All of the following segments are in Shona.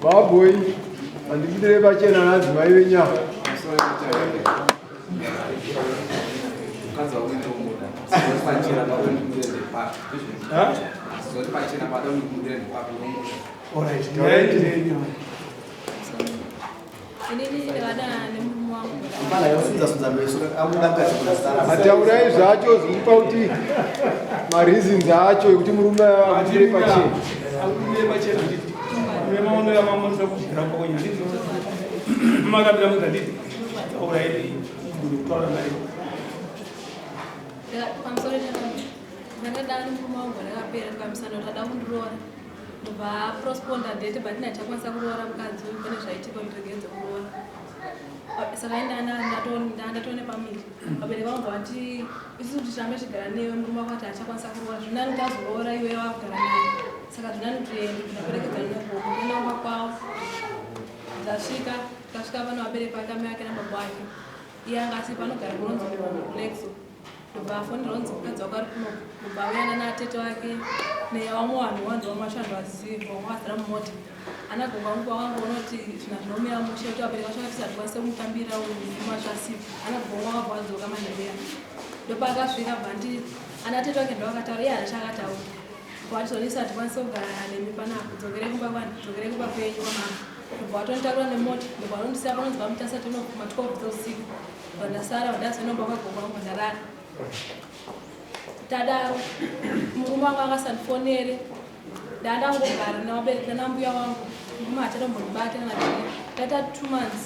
Baboi, handibudire pachena nadzimai venyama. Ataurai zvacho zvikupa kuti mareasons acho ekuti murume abudire pachena. Abudire pachena nditi. Maono yamamonoda kubvira pakonya nditi. Makabira mukaditi. Taurai kutaura naye. Pamusoro ndakadana nemurume wangu rakapera ndikamisana kuti ada kundiroora ndobva aprosponda date but ndachakwanisa kuroora mukadzi uyu pane zvaitika ndiregedze kuroora saka ndatone pamiri vabereki vangu vati isusu tichirambe chigara newe murume wako ati achakwanisa kuroora zvinani kuti azoroora iwe wakugara naye saka zvinani kuti ndaperekedzana negogo ndoenda kwavo ndasvika Tasvika pano vabereki vake amai vake nababa vake iye anga asipo anogara kunonzi kulexo ndobva afonera onzi mukadzi wako ari kuno ndobva auya nana atete vake nevamwe vanhu vanhu vamwe vacho handivazivi vamwe vazara mumota ana gogo vangu vakangoona kuti zvinhu hazvinomira mushe kuti vabereki vacho vakati hatikwanise kumutambira uyu murume wacho asipo ana gogo vangu vakabva vadzoka manheru ndopaakasvika bva ndi ana tete vake ndovakataura iye haana chaakataura Watizonisa hatikwanise kugara nemi panapa dzokerei kumba kwani dzokerei kumba kwenyu kwamama ndobva watonditakura nemota ndobva watondisiya panonzi pamutasa tino kuma 12 dzeusiku ndobva ndasara ndazoenda kumba kwagogo wangu ndarara tadaro murume wangu akasandifonere ndandangogara nevabereki nanambuya wangu murume hachatombondibata kana chii ndaita 2 months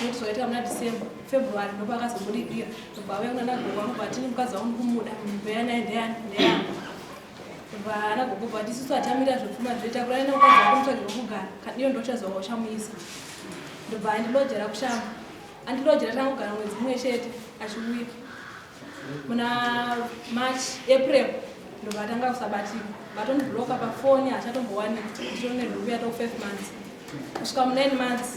nokuti zvakaitika muna December, February ndopakazobudikira ndobva auya kuna nagogo wangu vatini mukadzi wangu ndikumuda mbeya naye ndeyani ndeyangu ndobva anagogo vati isusu hatamira zvepfuma zvoita kurai nemukadzi wako mutsvagirwe kugara iyo ndochazonga uchamuisa ndobva andilojera kushamba andilojera tangogara mwedzi mumwe chete achiuya muna March, April ndobva atanga kusabatika vatondibloka pafoni hachatombowanika nditori nenhumbu yato 5 months kusvika mu9 months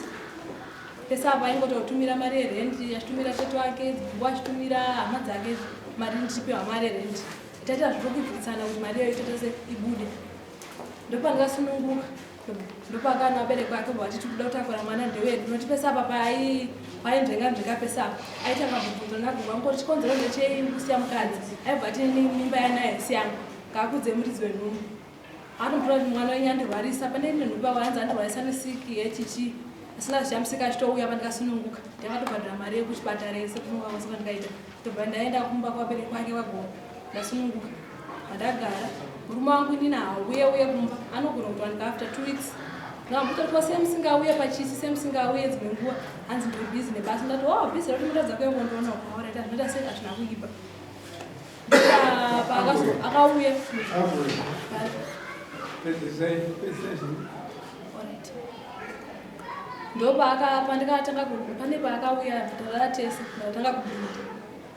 pese apa aingototumira mari yerendi achitumira tete wake dzimwe achitumira hama dzake mari ndichipiwa mari yerendi taita zvitokwikwitsana kuti mari iyoyo itoita se ibude ndopandikasununguka ndopakana vabereki vake vati tikuda kutakura mwana ndewedu nokuti pese apa painzvenga nzvenga pese apa aitanga kubvunzwa nagogo wangu kuti chikonzero ndechei kusiya mukadzi aibva ati mimba yanayo siyangu ngaakudze muridzi wenhumbu anotora kuti mwana wenyu andirwarisa pane ine nhumbu waanzi andirwarisa nesiki yechichi asina zvichamisika achitouya pandikasununguka ndakatobhadhara mari yekuchipatara yese kusununguka kwese kwandikaita ndobva ndaenda kumba kwabereki kwake kwagogo ndasununguka pandagara murume wangu inini hauye uye kumba anogona kutowanika after 2 weeks ndambototiwa semusingauye pachisi semusingauye dzimwe nguva hanzi ndiri busy nebasa ndati oh busy roti mutadza kuyangondiona ukauraita zvinoita sei hazvina kuipa akauya Pedzisai, pedzisai zvinhu. Alright. Ndopandikatanga pane paakauya tarara tese ndatanga kubvunza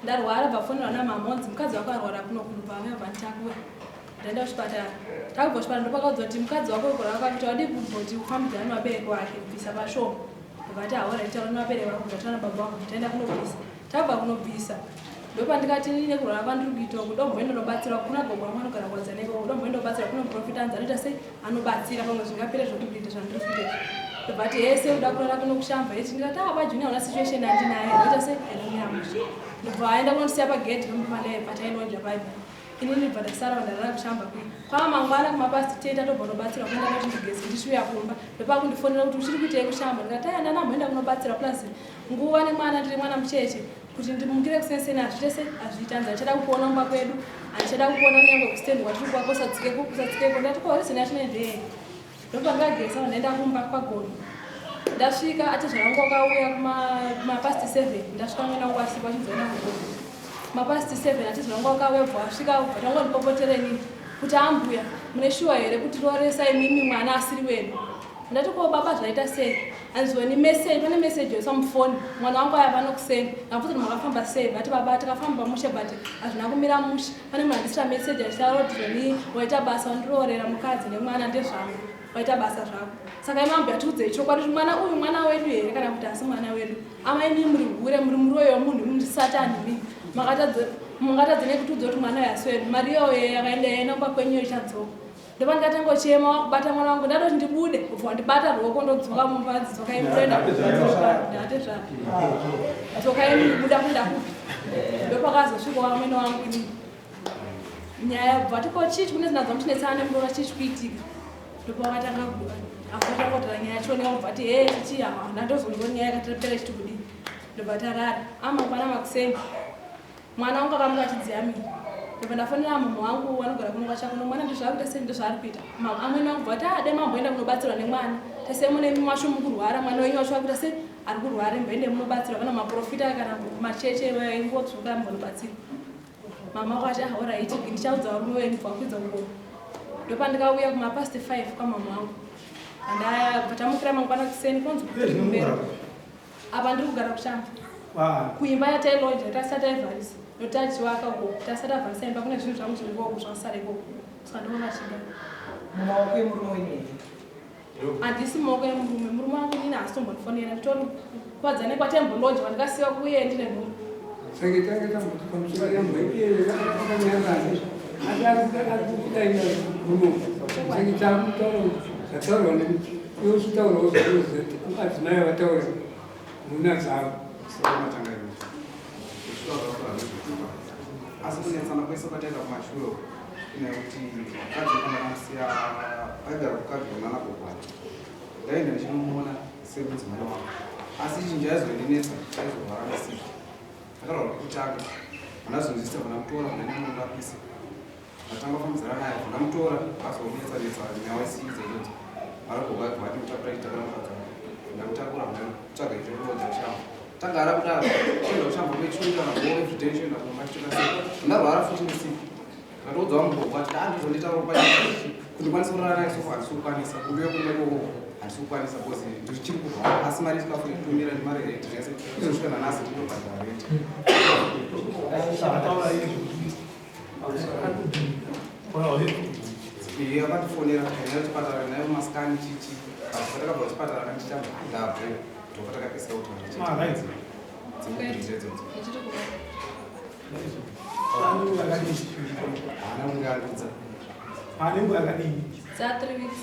ndarwara bvafonera namama onzi mukadzi wako arwara kuno kunobva auya bvanditakura ndaenda kuchipatara takubva kuchipatara ndopakaudzwa kuti mukadzi wako kurwara kwakuti wadii kumboti ufambidzana nevabereki wake kubvisa pashoma ndobvati haora nditaura nevabereki vako ndataura nababa vangu taenda kunobvisa tabva kunobvisa ndopandikati nekurwara kwandiri kuita uku domboenda nobatsirwa kuna gogo wangu anogara kuwadzaneko domboenda kubatsirwa kuno muprofita anzi anoita sei anobatsira pamwe zvingapere zvokubvita zvandiri kuita izvi ndobvati hese uda kurara kuno kushamba eti ndikati ah bajuni hauna situation yandinayo ndoita sei ainomira mushe ndobva aenda kunondisiya pagedhi pamupanaye patainodya paipa inini bva ndasara ndarara kushamba kui kwava mangwana kumapast 10 tatobva nobatsirwa kuenda kuti ndigeze ndichiuya kumba ndopakundifonera kuti uchiri kuitei kushamba ndikati aya ndanamboenda kunobatsira plus nguva nemwana ndiri mwana mucheche kuti ndimukire kusenseni hazviite se hazviiti hanzi handichada kukuona kumba kwedu handichada kukuona kunyange kustendi kwatiri kwako usadzikeko usadzikeko ndati ko reason yacho ndeyei ndopandakageza ndaenda kumba kwagono ndasvika ati zvavangu wakauya kumapast 7 ndasvika mwena wangu asipo achinzoenda kugono mapast 7 ati zvavangu wakauya bva wasvika bva tangondipopotera inini kuti ambuya mune shuwa here kuti roresa imimi mwana asiri wedu ndati ko baba zvaita sei anzweni message pane message yoiswa mufoni mwana wangu aya pano kuseni ndakubvunza kuti makafamba sei vati baba tikafamba mushe but hazvina kumira mushe pane munhu andisira message achitaura kuti zvoni waita basa wandiroorera mukadzi nemwana ndezvangu waita basa zvako saka imambo yatiudzei chokwadi kuti mwana uyu mwana wedu here kana kuti asi mwana wedu amai mii muri hure muri muroyi wemunhu muri satani mii mungatadze nekutiudza kuti mwana uyu asi wedu mari iyoyo yakaenda yaenda kumba kwenyu ichadzoka. Ndobva ndikatanga kuchema wakubata mwana wangu ndatoti ndibude ubva wandibata ruoko ndodzoka mumba hanzi dzokai munoenda ndatezvara dzokai munobuda kuenda kupi ndopakazosvika wamwene wangu inini nyaya bva tiko chii chikunetsa dzamuchinetsana nemuroora chii chikuitika ndopakatanga akatanga kutaura nyaya yacho nekubva ti hee chichi hana ndozonzwa nyaya yakatapera ichiti kudii ndobva tarara amangwana makuseni Mwana wangu akamuka achidziyamira. Ndobva ndafonera mumwe wangu anogara kuno kwachakuno mwana ndizvaari kuita sei ndizvaari kuita. Amwene wangu vati ah dai mamboenda kunobatsirwa nemwana. Tese mune imi macho mukurwara mwana wenyu wacho akuita sei ari kurwara imboende munobatsirwa kana maprofita kana macheche ingodzoka mbonobatsirwa. Mama wakati ah alright ndichaudza varume venyu bva kwidza ngoma. Ndopandikauya kuma past 5 kwamama wangu. Andaya tamukira mangwana kuseni konzi kumberi. Apa ndiri kugara kushamba. Kuimba yatailoja tasati taivharisa. Ndotachiwaka uko tasati tavharisa imba kune zvinhu zvangu zviri ikoko zvasara ikoko. Saka ndova vachigara. Mumaoko emurume wenyu here? Handisi mumaoko emurume. Murume wangu inini haasi tombondifonera. Nditori kwadzane kwataimboloja kwandikasiwa kuye ndine nhumbu. Saka tanga tamboti pamusoro yambwe iye akanyarara asi ari kudaira muno. Saka takutaura zvataurwa nemi iwe uchitaurawo zvaunoziva kuti adzimai vataura muna dzavo. Asi kunetsana kwese kwataita kumashure uku nekuti mukadzi pandakamusiya aigara kukadzi mwana kugwara ndaenda ndichinomuona semudzimai wangu asi chinhu chaizondinetsa chaizorwara nesiki ndakarwara kekutanga handazonzwisisa vana mutora vana nemurapisa ndatanga kufambidzana naye vana mutora azonetsa netsa nyaya isiidza idzodzo arikubva vati mutakura chitakura mukadzi wake ndamutakura ndamutsvaga ichoroodza kushamba tagara kudaro toenda kushamba kwechunga nago everyday toenda kumba chitora sei ndarwara futi nesiki ndatoudza vamugogo ati da ndizonditaura pachi kuti ndikwanise kurara naye sofa handisi kukwanisa kundiuya kumba ikoko handisi kukwanisa because ndichiri kurwara asi mari chikafu nekutumira nemari rent zvese izosvika nanhasi ndinobhadhara rent. Iye akandifonera naye kuchipatara naye mumasikani chichi but patakabva kuchipatara akandichitamba ndabve ndopatakapesera kuti dzemubridge idzodzo. Ndichiri kurwara. Haana kunge andiudza. Anenguva yakadii? Dza 3 weeks.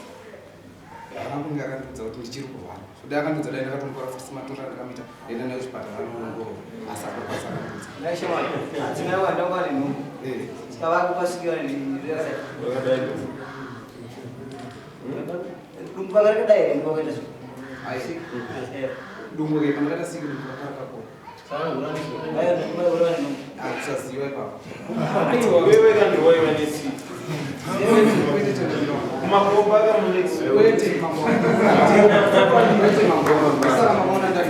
Haana kunge akandiudza kuti ndichiri kurwara. So dai akandiudza dai ndakatomutora futi sematorero andakamuita ndaenda naye kuchipatara anoongororwa asi akakwanisa akandiudza. Adzimai wandanga nenhumbu. Saka vakupasikira rakadai. Dumbu vanga rakadai here nguva kuenda Ai, dumbu ke kana rakaita siki dumbu rakarakakura. Akusaziva ipapo. Wewe kandiwaiva nesiki. Kwete chandinoona. Kumakomba kamunext. Kwete mambo. Kwete mambo. Saka mamaona ndati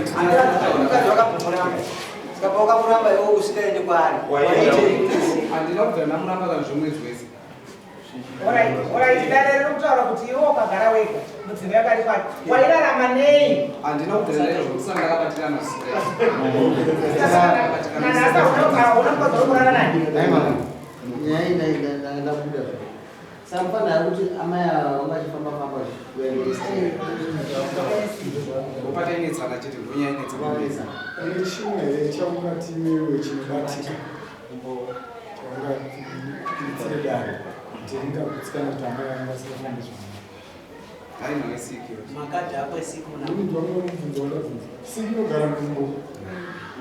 Mukadzi wakambomuramba. Saka paukamuramba iwe usikaende kwaari. Handina kubvira ndamuramba kana zvemwedzi wese. Alright, dare riri kutaura kuti iwe wakagara wega, mudzimai akari kwake. Wairarama nei? Handina kubvira ndaita zvokusanga ndakabatirana. Nanhasi hauna hauna mukadzi uri kurara naye. Nyaya iyi ndabuda samufanira ari kuti amai ava vanga vachifamba famba kuendesa. Ndopatainetsana chete ndonyaya inetsa. Pane chimwe here chaungati iwewe chinobatika chaungatitsire dare kuti ringagutsikana kuti amai vangu vasingafambi zvakanaka? Hai naisiki. Makadhi ako esiku. Ini ndinomunobvunza wandabvunza siki inogara mumbo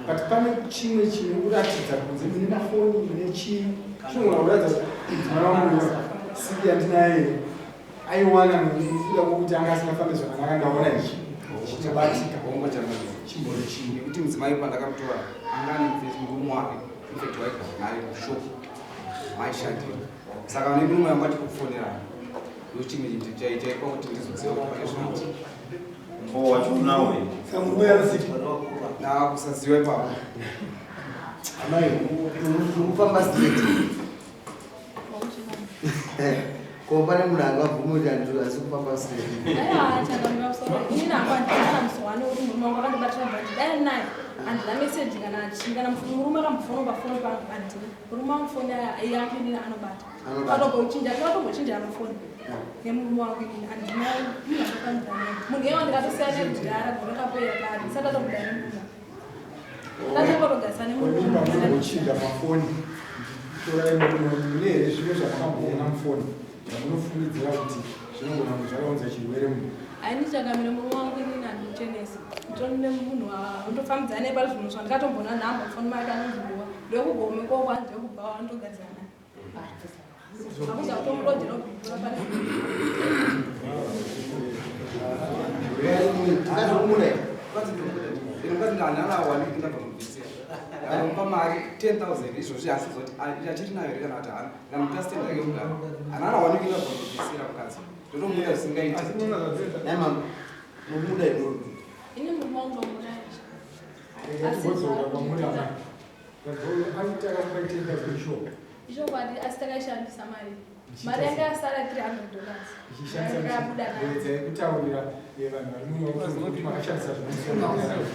but pane chimwe chinokuratidza kunze mune mafoni mune chii chinogona kuratidza kuti mudzimai wangu siki yandinaye aiwana nekuda kwokuti anga asingafambi zvakanaka ndaona ichi chinobatika. Hongo changamire. Chimbori chii? Nekuti mudzimai pandakamutora anga ane murume wake infact waigara naye kushop maishandira saka nemurume wangu achikufonerana ndochimwe chinhu chaipa kuti ndizoziva kuti pane zvinoitika. Mbo wacho unawo here? Saka murume anosiki. Nakusaziva ipapo. Amai. Kufamba straight ko pane munhu angabvuma kuti antu asi kufamba straight? Aiwa, changamira musoro. Inini hangu handina musoro wekuti murume wangu akandibatira bhaji. Dai naye handina meseji kana chii kana murume akambofona pafoni pangu handina. Murume wangu foni yangu inini anobata. Anobata. Atombochinja totombochinja mafoni nemurume wangu inini handina munhu andofambidzana naye. Munhu iyewo ndikatosiyana nekudhara gore rakapera kare ndisati atobuda nemurume. Ndatangotogarisana nemurume. Konimba munombochinja mafoni torai murume wenyu mune here zvimwe zvamakamboona mufoni? Zvamunofungidzira kuti zvinogona kunge zvakaunza chirwere munhu. Haini changamire, murume wangu inini handimuchenesi. Nditori nemunhu wandofambidzana naye pari zvinhu zvandikatombona nhamba mufoni make anondibuwa. Ndokugome koko hanzi ndokubva wandogadzana naye. Hakuza kutomulojera kubhura pari. Ndakamupa mari 10,000 izvozvi asi zoti achiri nayo here kana kuti haana. Ndamupa stand yake kudaro. Hana one week ndabva kubvisira mukadzi. Ndotomuda zvisingaiti. Nhai mama, munomuda here murume? Ini murume wangu ndomuda. Asi kwamuri amai. Aita akamupa 10,000 sure. Ichokwadi asi takaishandisa mari. Mari yanga yasara 300 dollars. Ichishandisa Yakabuda nayo. wedzai kutaurira vanhu vari muno kuti makashandisa zvinomusoro.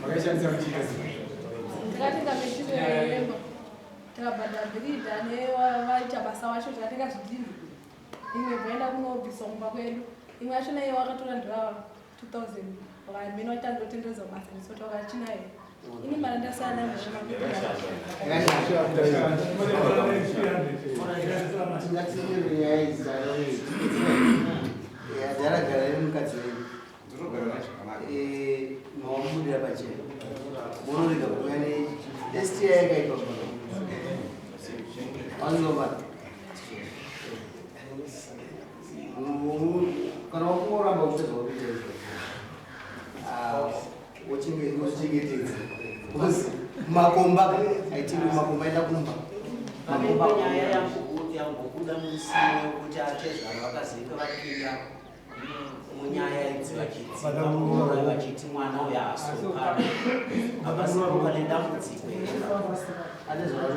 Makashandisa muchiita sei? Takatenga material yemba. Takabhadhara bhiridha nevaita basa wacho takatenga zvidhina. Imwe bvaenda kunobvisa kumba kwedu. Imwe yacho naiye wakatora ndira 2000. Vamene vachitandotendereza basa ndisoti wakachina here. Ini mari ndasara nayo Tingatinire nyaya idzi dzaragara nemukadzi wenyu. Ndinogara naye zvakanaka. Mawamubudira pachena. Munorega kuuya ne STI yakaitwa pano. Wanzwa kana wakungoramba uchita zvauri kuita izvozvo, wozvichengetedza because makomba aitiri makomba enda kumba. Pane nyaya yambobuda musiwo wekuti atezvara vakazenge vapinda munyaya idzi vachidziva vachiti mwana uyo haasopana hapasipo pane dambudziko here? Atezvara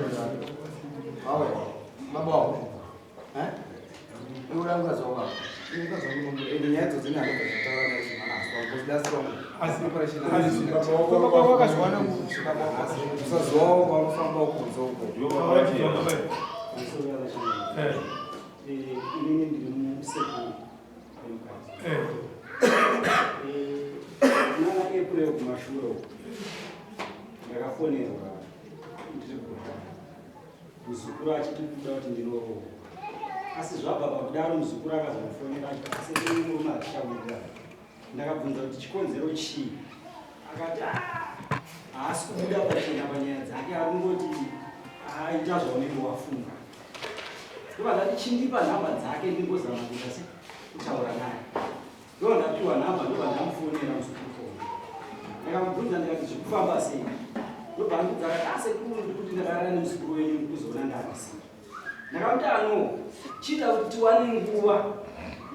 vauya baba wako iwe uda mukadzi wako apa. Nyaya idzodzo ini handobva ndataura naye kuti mwana haasi wangu because that's wrong. Asi- Operation asi baba wako wakazviwana kupi? Usazivawo kwaunofamba kunze uko. Inini ndiri musekuru wemukadzi. Muna April kumashure uko ndakafonerwa ndiri kuda muzukuru achiti kuda kuti ndinoroorwa, asi zvabva pakudaro muzukuru akazondifonera achiti asi ndini murume hatichawirirana. Ndakabvunza kuti chikonzero chii, akati "Ah, haasi kubuda pachena panyaya dzake, ari kungoti aita zvaunenge wafunga." Ndobva ndati chindipa nhamba dzake ndimbozama kuita se kutaura naye. Ndo ndapiwa nhamba, ndobva ndamufonera muzukuru foni. Ndakamubvunza ndikati zvikufamba sei? Ndobva andibvunza akati asekuru ndikuti ndakarara nemuzukuru wenyu ndikuzoona ndaakasika. Ndakamuti ano chiita kuti tiwane nguva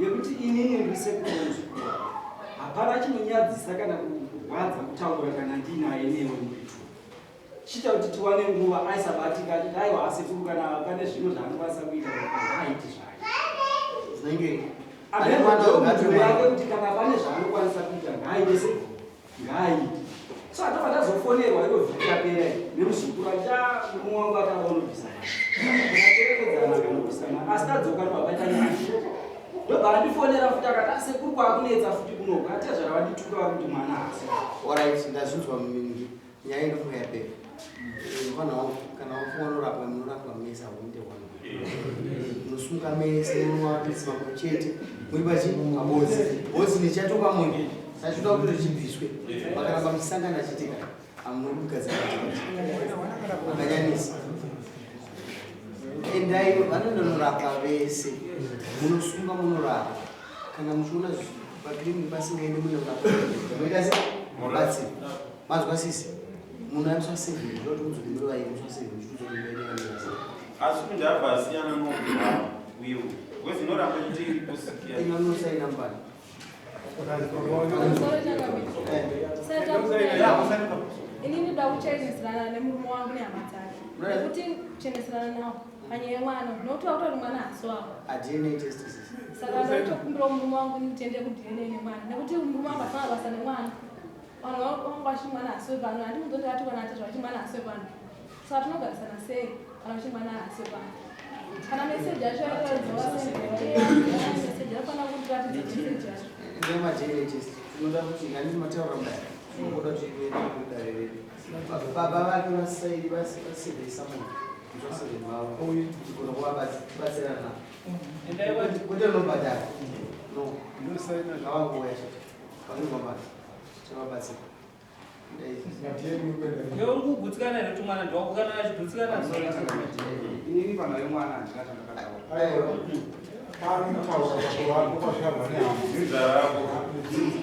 yekuti inini ndiri sekuru wemuzukuru wako. Hapana chinonyadzisa kana kurwadza kutaura kana ndinaye newe muritu. Chiita kuti tiwane nguva aisabatika achiti aiwa asekuru kana pane zvimwe zvaanokwanisa kuita haaiti zvake. Zvinenge Amene yake kuti kana pane zvaanokwanisa kuita ngaaite se ngaaite. So atobva tazofonerwa iro vhiki rapera iri nemuzukuru achiti "Ah, murume wangu atanga unobvisa mari." Takaperekedzana akanobvisa mari asi tadzoka ndobva paita nyaya. Ndobva andifonera futi akati asekuru kwakunetsa futi kunoku atezvara vandituka vari kuti mwana haasi. Alright, ndazvinzwa mingi. Nyaya inofunga yapera. Mufana wangu, kana wafunga unorapwa, munorapwa mese hamuite one. Munosunga mese, munonwa mapilisi mamwe chete. Muri pachi pabodzi. Bodzi nechatoka munhu. Sachoda kuti richibviswe. Makaramba muchisangana chete ka. Hamunogadzira kuti. Makanyanisa. Endai vanononorapwa vese. Munosunga munorapwa. Kana muchiona pakiriniki pasingaendi mune murapwa. Munoita sei? Mubatsiri. Manzwa sisi? Munhu anoswa 7 zvoti udzokemero vairi uswa 7 uchiudzokemero vairi. Asi kuti ndabva asiyana nokuva uye wezi inoramba ichiti iripo sikia. Ino unosaina mbani. Pamusoro changamire. Sata inini ndoda kucheneserana nemurume wangu nehama dzake. Nekuti kucheneserana nawo panyaya yemwana nokuti vakuti mwana haasi wavo. A DNA test sisi. Saka ndotokumbira murume wangu nditende ku DNA nemwana nekuti murume wangu asana basa nemwana. Vanhu vangu vachiti mwana haasi wepano handimunzoti vati kana atezva vachiti mwana haasi wepano. Saka tinogarisana sei kana vachiti mwana haasi wepano? Kana meseji yacho yaitomeseji anofanira kutiratidza meseji yacho. Ndiyo ma DNA test. Tinoda kuti ngani mataura mudare. Tinoda kuti ive kudare redu. Baba vake vasaidi vasevhesa munhu. Mutsvaseveni vavo tigona kuvabatsirana kwete unobhadhara no ngavangouya chete vanobva basa tivabatsira. Iwe uri kugutsikana here kuti mwana ndewako kana achigutsikana? Inini pano yemwana handina chandakataura. Aiwa, panotaura baba vako kwazvarwa nehama. Dzinza rako.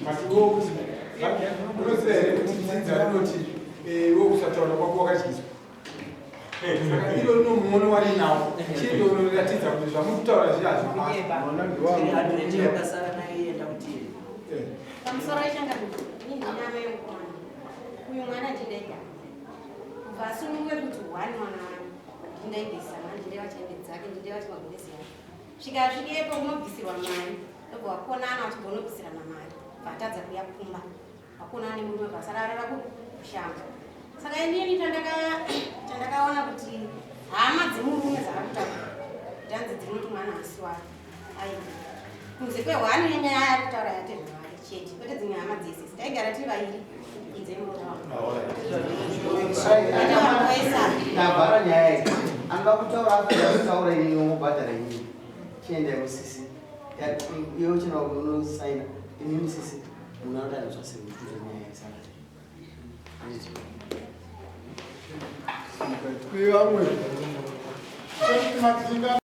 But iwe kuti unoziva here kuti dzinza rinoti iwe kusataura kwako wakadyiswa? Saka iro rino muono warinawo chiende unoriratidza kuti zvamuri kutaura zviya hazvina. Yakasara naienda kuti Pamusoro wechangamire, ini ndini amai vemukomana uyu. Mwana ndindaida kubva asunungwe kuti one mwana wangu ndindaibvisa mwana, ndindaiva chembe dzake, ndindaiva chimagumbezi yake, svika asvikepo unobvisirwa mari, ndobva wakonana vachibva unobvisirana mari, bva atadza kuya kumba, wakonana nemurume, bva asararara kushango. Saka inini chandakaona kuti hama dzemurume dzakakutaura ndanzi dzinoti mwana hasi wake, aiwa, kunze kwehwani nenyaya yari kutaura yatezvavake chete, kwete dzimwe hama dzese. Taigara tiri vairi kunze muroora wangu. Ndavhara nyaya iyi. Anoda kutaura afana kutaura, inini womubhadhara inini. Chiendai musisi, iwe uchina unosaina inini musisi munoda zvasei kutuza nyaya yesara. Handiti? Vamwe.